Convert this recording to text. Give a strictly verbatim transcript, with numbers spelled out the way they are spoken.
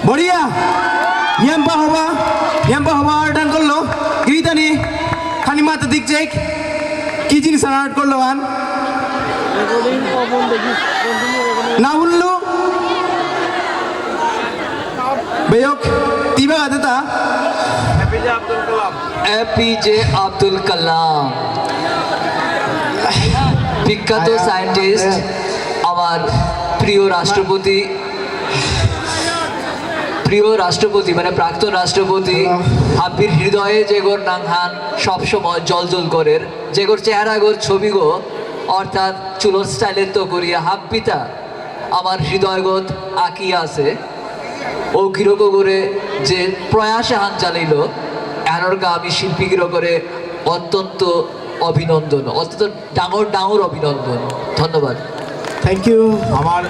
বঢ়িয়া। নিয়াম্পা হবা, নিয়াম্পা হবা art আন করলো। গিরিতানি, খানি মাত দিক চেক। কি জিনিস আন art করলো আন? না উল্লু। বেয়ক, তিবা গাতে তা। এ পি জে আব্দুল কালাম। বিখ্যাত scientist, আমার প্রিয় রাষ্ট্রপতি, প্রিয় রাষ্ট্রপতি, মানে প্রাক্তন রাষ্ট্রপতি, হাব্বির হৃদয়ে যেগর নাঙহান সবসময় জল জল করের, যেগর চেহারাগর ছবিগো, অর্থাৎ চুলর স্টাইলের তো করিয়া হাব্বিতা আমার হৃদয়গত আঁকি আছে। ও গিরকগরে যে প্রয়াস হান চালিল, এহানরকা আমি শিল্পী গিরকরে অত্যন্ত অভিনন্দন, অত্যন্ত ডাঙর ডাঙর অভিনন্দন। ধন্যবাদ। Thank you. আমার